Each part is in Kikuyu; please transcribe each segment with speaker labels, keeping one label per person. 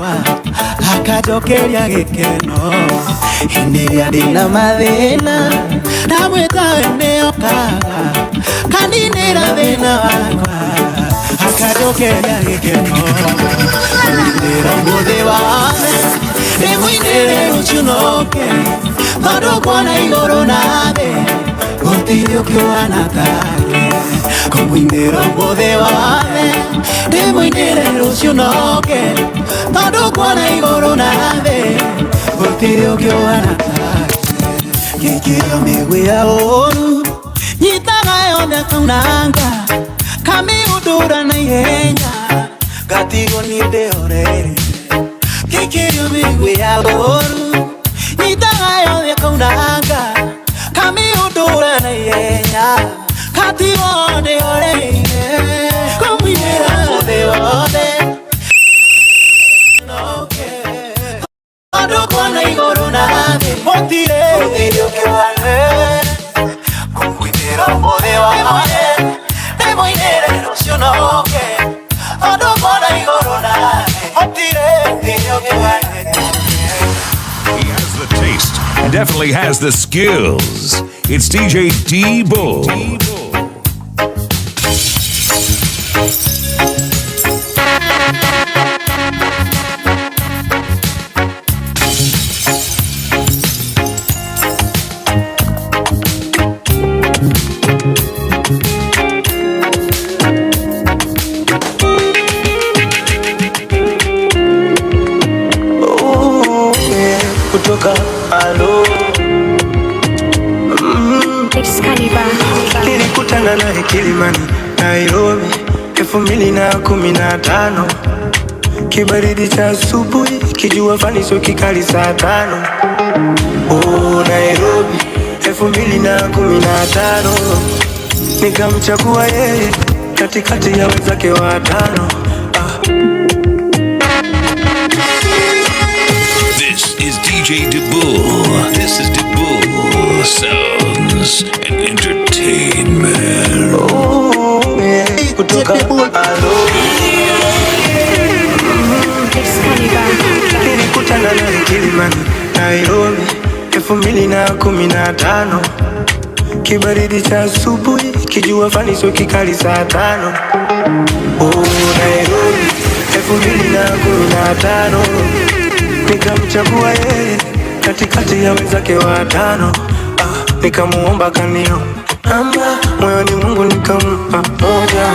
Speaker 1: wakwa akanjokeria gĩkeno hĩndĩ ĩrĩa ndĩna mathĩna ndamwĩta we nĩokaga kaninĩra thĩna wakwa akanjokeria gĩkeno ngũmũinĩra ũmũthĩ wothe ndĩmũinĩre rũciũ noke tondũ kuona igũrũ na thĩ gũtirĩ ũkĩũhana take ngũmũinĩra ũmũthĩ wothe ndĩmũinĩre rũciũ noke tondũ kuona igũrũ na thĩ gũtirĩ ũkĩũhana take ngĩikĩrio mĩguĩ ya ũũru nyitaga yothe akaunanga kamĩũndũra na ihenya ngatigwo niĩ ndĩhoreire ngĩikĩrio mĩguĩ ya ũũru nyitaga yothe akaunanga kamĩũndũra na ihenya ngatigwo ndĩhoreire ngũmũinĩra ũmũthĩ wothe tondũ kuona igũrũ na thĩ gũtirĩ ũkĩũhana ngũmũinĩra ũmũthĩ wothe ndĩmũinĩre rũciũ noke tondũ kuona igũrũ na thĩ gũtirĩ ũkĩũhana.
Speaker 2: He has the taste and definitely has the skills. It's DJ D Bull.
Speaker 3: Kutoka alo nilikutana naye Kilimani, Nairobi 2015 kibaridi cha asubuhi kijua fani sio kikali saa 5. Oh, Nairobi 2015 nikamchagua yeye katikati ya wenzake watano.
Speaker 2: This is DJ DeBull. This is DeBull Sounds and Entertainment.
Speaker 3: Oh, yeah. Kutoka alo nilikutana naye Kilimani, Nairobi 2015 kibaridi cha asubuhi kijua fani sio kikali saa 5. Oh, Nairobi 2015 nikamchagua yeye katikati ya wenzake watano. Nikamuomba kanio namba, moyoni mwangu nikampa moja.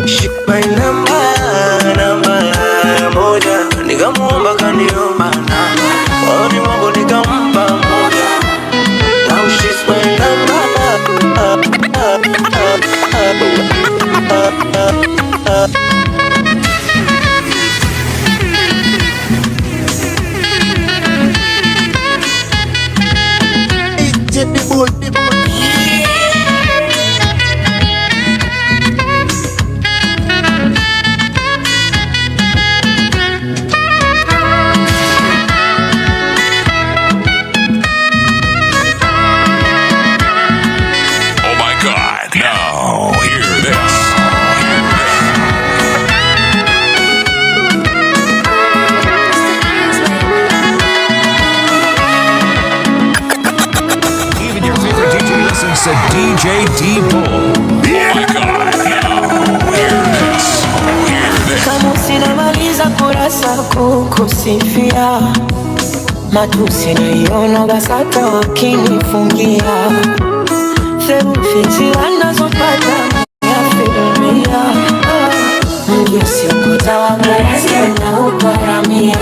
Speaker 3: Shika namba, namba moja. Nikamuomba kaniomba namba, moyoni mwangu nikampa moja. Now she's my number.
Speaker 2: Oh my God. Now, hear this. Even your favorite DJ listens to DJ D Bull. Oh my God. Now, hear this. Hear this.
Speaker 4: Kama usinamaliza kurasa kukusifia, matusi naiona BASATA wakinifungia, therufi zinazopata ya filmia, mjusi ukuta wa glasi na uparamia.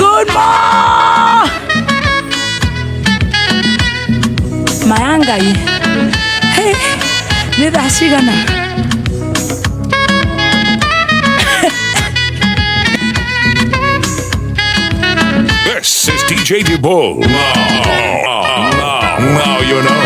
Speaker 5: Good morning. Mayangai. Hey, nĩ thaa cigana?
Speaker 2: This is DJ DeBull. Now you know.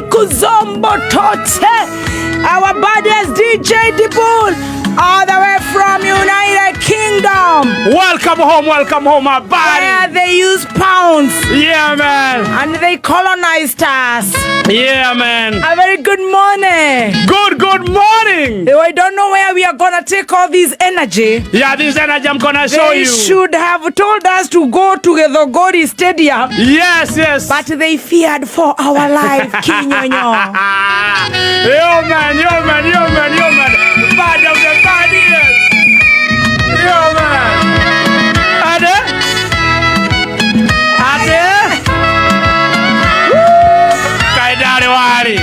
Speaker 5: Siku zombo tote. Our baddest DJ Dibul, all the way from United Kingdom.
Speaker 6: Welcome home, my body.
Speaker 5: Where they use pounds.
Speaker 6: Yeah, man.
Speaker 5: And they colonized us.
Speaker 6: Yeah, man.
Speaker 5: A very good morning.
Speaker 6: Good morning.
Speaker 5: I don't know where we are gonna take all this energy.
Speaker 6: Yeah, this energy I'm gonna show
Speaker 5: They
Speaker 6: you.
Speaker 5: should have told us to go to Githogori Stadium.
Speaker 6: Yes, yes.
Speaker 5: But they feared for our life, Kinyonyo.
Speaker 6: Yo, man, yo, man, yo, man, yo, man. Bad of the bad ears. Yo, man. Ade? Ade? Kaidari wari.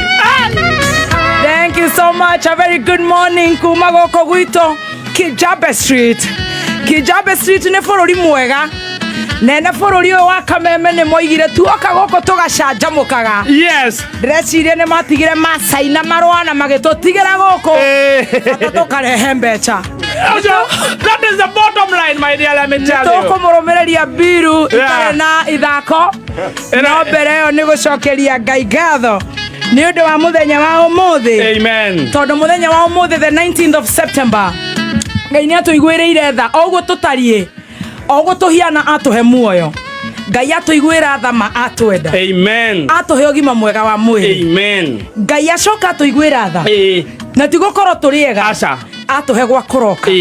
Speaker 5: Thank you so much. A very good morning kuma goko gwito Kijabe Street. Kijabe Street nĩ bũrũri mwega. Nene bũrũri ũyũ wa Kameme nĩ moigire tuoka gũkũ tũgacanjamũkaga.
Speaker 6: Yes.
Speaker 5: Ndĩreciria nĩ matigire Masai na marũa na magĩtũtigĩra gũkũ. Bata tũkarehe mbeca.
Speaker 6: That is the bottom line, my dear, let me tell you.
Speaker 5: Tũkũmũrũmĩrĩria mbiru
Speaker 6: Yeah.
Speaker 5: itarĩ na ithako. No mbere ĩyo nĩ gũcokeria Ngai ngatho nĩ ũndũ wa mũthenya wa ũmũthĩ.
Speaker 6: Amen.
Speaker 5: Tondũ mũthenya wa ũmũthĩ the 19th of September Ngai nĩ atũiguĩrĩire tha o ũguo tũtariĩ o ũguo tũhiana atũhe muoyo. Ngai atũiguĩra tha ma atwenda.
Speaker 6: Amen.
Speaker 5: Atũhe ũgima mwega wa mwĩrĩ.
Speaker 6: Amen.
Speaker 5: Ngai acoka atũiguĩra tha. Na ti gũkorwo tũrĩ ega.
Speaker 6: Aca.
Speaker 5: Atũhe gwa kũroka.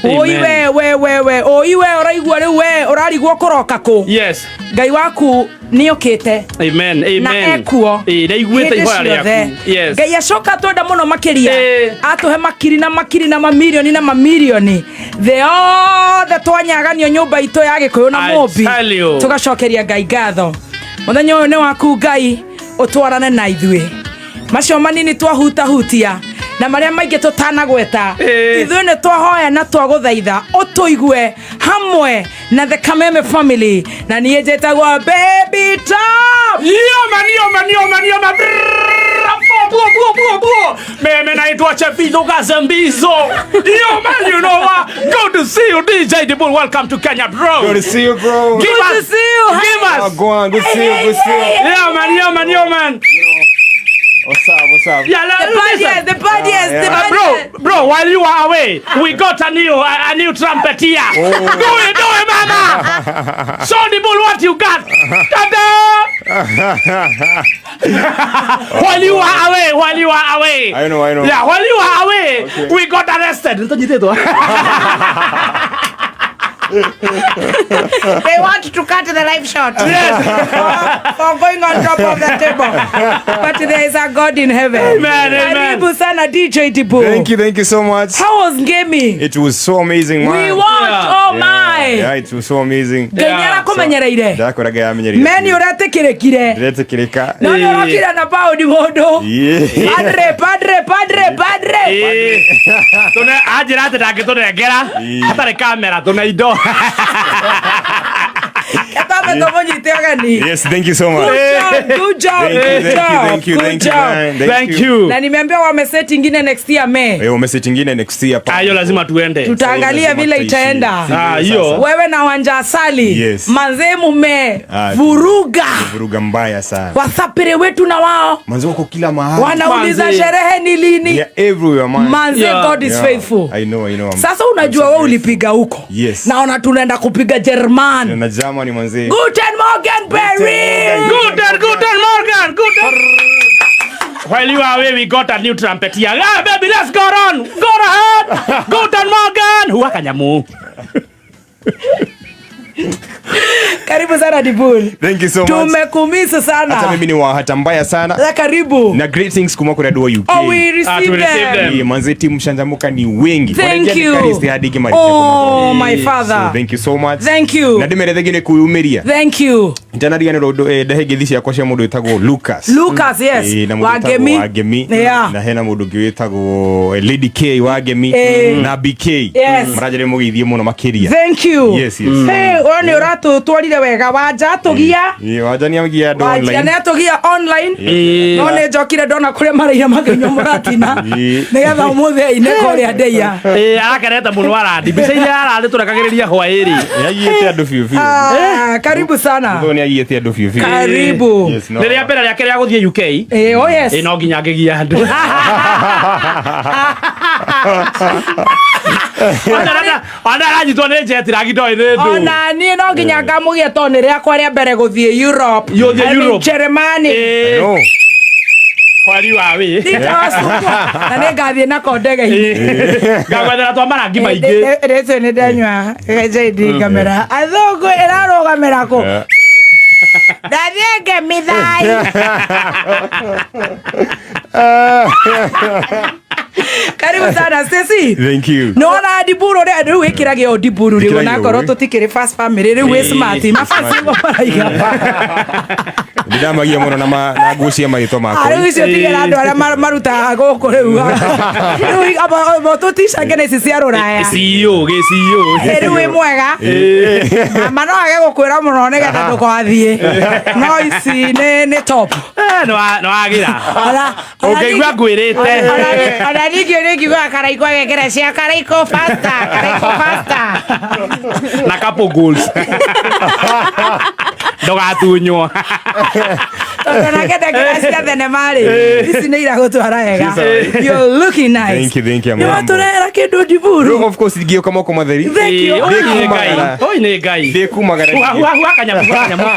Speaker 5: Oi we we we we oi we ũraigua rĩu we ũrarigwo kũroka kũ.
Speaker 6: Yes.
Speaker 5: Ngai waku nĩ okĩte.
Speaker 6: Amen. Amen.
Speaker 5: Na ekuo.
Speaker 6: Ndaiguĩte
Speaker 5: Hĩndĩ
Speaker 6: ihoya
Speaker 5: ciothe.
Speaker 6: rĩaku. Yes.
Speaker 5: Ngai acoka twenda mũno makĩria. Atũhe makiri na makiri na mamirioni na mamirioni. Thĩ yothe twanyaganio nyũmba itũ ya Gĩkũyũ na
Speaker 6: I
Speaker 5: Mũmbi.
Speaker 6: tell you.
Speaker 5: Tũgacokeria Ngai ngatho. Mũthenya ũyũ nĩ waku Ngai ũtwarane na ithuĩ. Macio manini twahutahutia na marĩa maingĩ tũtanagweta. Ithuĩ nĩ twahoya na twagũthaitha ũtũigue hamwe na the Kameme family. Na niĩ njĩtagwo Baby Top.
Speaker 6: Yo man, yo man, yo man, yo man. Buo, buo, buo, buo. Mimi naitwa Chefizo Kazembizo. Yo man, you know what? Good to see you, DJ Dibul. Welcome to Kenya, bro.
Speaker 7: Good to see you, bro.
Speaker 6: Give
Speaker 5: Good
Speaker 6: us,
Speaker 5: to see you.
Speaker 6: Give us.
Speaker 7: Oh, go on. Good to see you. Good to see you.
Speaker 6: Yeah, man, yo man, yo man.
Speaker 7: What's up? What's up?
Speaker 6: Yeah,
Speaker 5: The
Speaker 6: listen.
Speaker 5: badies, the badies, the badies.
Speaker 6: Bro, while you are away, we got a new trumpeter.
Speaker 7: Oh.
Speaker 6: Do it, mama. Show the bull what you got. Ta-da! While you are away.
Speaker 7: I know.
Speaker 6: Yeah, while you are away,
Speaker 7: okay.
Speaker 6: We got arrested.
Speaker 5: They want to cut the live shot.
Speaker 6: Yes.
Speaker 5: For going on top of the table. But there is a God in heaven.
Speaker 6: Amen, amen.
Speaker 5: Karibu sana DJ Dibu.
Speaker 7: Thank you so much.
Speaker 5: How was Ngemi?
Speaker 7: It was so amazing, man.
Speaker 5: We want,
Speaker 6: Yeah.
Speaker 5: oh my.
Speaker 7: Yeah, it was so amazing.
Speaker 5: Ngai nĩ arakumenyereire.
Speaker 7: Ndakora Ngai amenyereire.
Speaker 5: Me nĩ ũretĩkĩrĩkire.
Speaker 7: Ndĩretĩkĩrĩka.
Speaker 5: No nĩ ũrokire na paundi mũndũ.
Speaker 7: Yeah.
Speaker 5: Padre, padre, padre, padre.
Speaker 6: Anjĩra atĩ ndangĩtũnengera hatarĩ kamera tũna indo.
Speaker 5: Twambe tũmũnyite ũgeni.
Speaker 7: Yes, thank you so much.
Speaker 5: Good job,
Speaker 7: Thank you,
Speaker 5: good
Speaker 7: thank you,
Speaker 5: job,
Speaker 7: thank you,
Speaker 5: good
Speaker 7: thank you,
Speaker 5: job.
Speaker 7: man.
Speaker 6: Thank you.
Speaker 5: Na nimeambiwa wameseti ingine next year May.
Speaker 7: Wameseti ingine next year.
Speaker 6: Hiyo lazima tuende.
Speaker 5: Tutaangalia
Speaker 7: Lazima
Speaker 5: vile
Speaker 7: tutaishi.
Speaker 5: itaenda.
Speaker 6: Hiyo.
Speaker 5: Wewe na Wanja Asali.
Speaker 7: Yes.
Speaker 5: Manze mume
Speaker 7: Ah,
Speaker 5: vuruga.
Speaker 7: Vuruga mbaya sana.
Speaker 5: Wasapire wetu na wao
Speaker 7: Manze wako kila mahali.
Speaker 5: wanauliza
Speaker 6: Manze.
Speaker 5: sherehe ni lini.
Speaker 7: Yeah, everywhere, man.
Speaker 5: Manze,
Speaker 6: Yeah.
Speaker 5: God is
Speaker 7: Yeah.
Speaker 5: faithful.
Speaker 7: I know.
Speaker 5: Sasa unajua wewe ulipiga huko.
Speaker 7: Yes.
Speaker 5: Naona tunaenda kupiga Jerman.
Speaker 7: Na Germany manze.
Speaker 5: Guten Morgen Berlin.
Speaker 6: Guten, guten Morgen, guten. While you are away, we got a new trumpeter. Ah, baby, let's go on. Go ahead. Guten Morgen. Huwa kanyamu.
Speaker 5: Karibu sana Dibul.
Speaker 7: Thank you so much.
Speaker 5: Tumekumisa sana.
Speaker 7: Hata mimi ni wa hata mbaya sana.
Speaker 5: Sasa karibu.
Speaker 7: Na greetings kuma kwa Radio UK.
Speaker 5: Oh, we received
Speaker 6: we received
Speaker 5: them.
Speaker 6: them.
Speaker 7: Eh, manze timu Shanjamuka ni wengi.
Speaker 5: Thank
Speaker 7: Wanaingia
Speaker 5: you.
Speaker 7: ni hadi kimaliza.
Speaker 5: Oh, my father.
Speaker 7: So, thank you so much.
Speaker 5: Thank you.
Speaker 7: Na ndimerethegine kuyumiria.
Speaker 5: Thank you.
Speaker 7: Ndanariganirwo ndahe ngethi ciakwa cia mũndũ wĩtagwo Lucas.
Speaker 5: Lucas, yes.
Speaker 7: Na mũndũ wĩtagwo
Speaker 5: Wangemi.
Speaker 7: Wangemi.
Speaker 5: Yeah.
Speaker 7: Na hena mũndũ ũngĩ wĩtagwo Lady K Wangemi
Speaker 5: Eh.
Speaker 7: na BK.
Speaker 5: Yes.
Speaker 7: Maranjĩrĩria mũgeithie mũno makĩria.
Speaker 5: Thank you.
Speaker 7: Yes, yes.
Speaker 5: Hey, wewe nĩ ũratũtwarire Tũiguire wega Wanja atũgia.
Speaker 7: Ĩĩ, Wanja nĩ agia andũ
Speaker 5: Wanja
Speaker 7: online.
Speaker 5: nĩ atũgia online.
Speaker 6: Ĩĩ.
Speaker 5: No nĩ njokire ndona kũrĩa maraira makĩnyua mũratina
Speaker 7: Ĩĩ.
Speaker 5: nĩgetha ũmũthĩ aine kũrĩa ndeia.
Speaker 6: Ĩĩ, arakenete mũno arandi mbica iria ararĩ tũrekagĩrĩria hwaĩ-rĩ.
Speaker 7: Nĩ agiĩte andũ biũ biũ.
Speaker 5: Ah, karibu sana.
Speaker 7: Mũthoni agiĩte andũ biũ biũ.
Speaker 5: Karibu.
Speaker 7: Yes, no.
Speaker 6: Nĩ rĩa mbere rĩake rĩa gũthiĩ UK.
Speaker 5: Eh, oh yes.
Speaker 6: Ĩĩ, no nginya ngĩgia andũ. Ona aranyitwo nĩ jet lag ndoĩ nĩ ndũ.
Speaker 5: Ona niĩ no nginya ngamũgia tondũ nĩ rĩakwa rĩa mbere gũthiĩ Europe.
Speaker 6: Yũthiĩ
Speaker 5: I mean,
Speaker 6: Europe.
Speaker 5: Germany.
Speaker 6: Ĩĩ,
Speaker 7: No.
Speaker 6: hwari wa wĩ.
Speaker 5: Na nĩ ngathiĩ nako ndege-inĩ.
Speaker 6: Ngagwethera twa marangi maingĩ.
Speaker 5: Rĩtũ nĩ ndanyua JD ngamera athũngũ ĩrarũgamĩra kũ?
Speaker 7: Yeah.
Speaker 5: Ndathiĩ ngemithai. Karibu sana Stacy.
Speaker 7: Thank you.
Speaker 5: Nĩwona ndiburu rĩ rĩu ĩkĩrage o ndiburu rĩu
Speaker 7: Ĩkĩrage
Speaker 5: onakorwo
Speaker 7: ũũ.
Speaker 5: tũtikĩrĩ first family rĩu wĩ smart mabasi ũguo maraiga.
Speaker 7: Ndĩndamagia mũno na na nguo cia marĩtwa makwa.
Speaker 5: Ah, rĩu icio tigĩra andũ arĩa marutaga gũkũ rĩu. Rĩu abo tũticangene ici cia rũraya.
Speaker 6: CEO, gĩ CEO.
Speaker 5: Ĩ, rĩu wĩ mwega. Mama no age gũkwĩra mũno nĩgetha ndũgathiĩ. No ici nĩ top.
Speaker 6: Eh, nĩ wagĩra. Ũngĩigua ngwĩrĩte.
Speaker 5: Ona ningĩ nĩngiugaga Karaiko agekĩra cia Karaiko faster, Karaiko faster.
Speaker 6: Na couple goals. Ndũgatunywo.
Speaker 5: Tondũ nake ndekĩra cia thenema rĩ, ici nĩ iragũtwara wega. You're looking nice.
Speaker 7: Thank you, thank you, I'm
Speaker 5: Nĩ
Speaker 7: humble.
Speaker 5: watũrehera kĩndũ ndiburu.
Speaker 7: Rĩu, of course ingĩũka moko matheri.
Speaker 5: Thank you.
Speaker 6: Ĩĩ, oi nĩ Ngai.
Speaker 7: Ndĩkumagara.
Speaker 6: Oi nĩ Ngai.
Speaker 7: Ndĩkumagara.
Speaker 6: Huha, huha, huha kanyamũ, huha kanyamũ.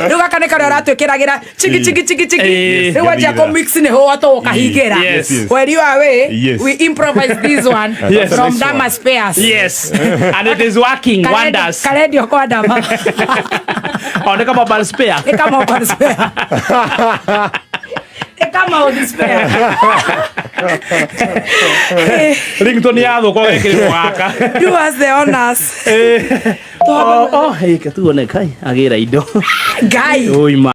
Speaker 5: Rĩu gaka nĩ karĩa ũratwĩkĩragĩra chiki chiki chiki chiki.
Speaker 6: Ĩĩ.
Speaker 5: Rĩu wanjia kũ mix nĩ hũa tũgũkahingĩra.
Speaker 6: Yes.
Speaker 7: Yes.
Speaker 5: Where you are way,
Speaker 7: Yes.
Speaker 5: we improvise this one
Speaker 6: Yes.
Speaker 5: from
Speaker 7: Nice one.
Speaker 5: Dama Spares.
Speaker 6: Yes. And it is working wonders.
Speaker 5: Karendio kwa Dama.
Speaker 6: O nĩ kama mobile spare.
Speaker 5: Nĩ kama mobile spare. Nĩ kama old spare.
Speaker 6: Ringtone yathũka ũgekĩrĩrwo gaka.
Speaker 5: Do us the honors.
Speaker 6: Oh, oh, ĩke tuone Ngai agĩra indo.
Speaker 5: Ngai.
Speaker 6: Oi ma.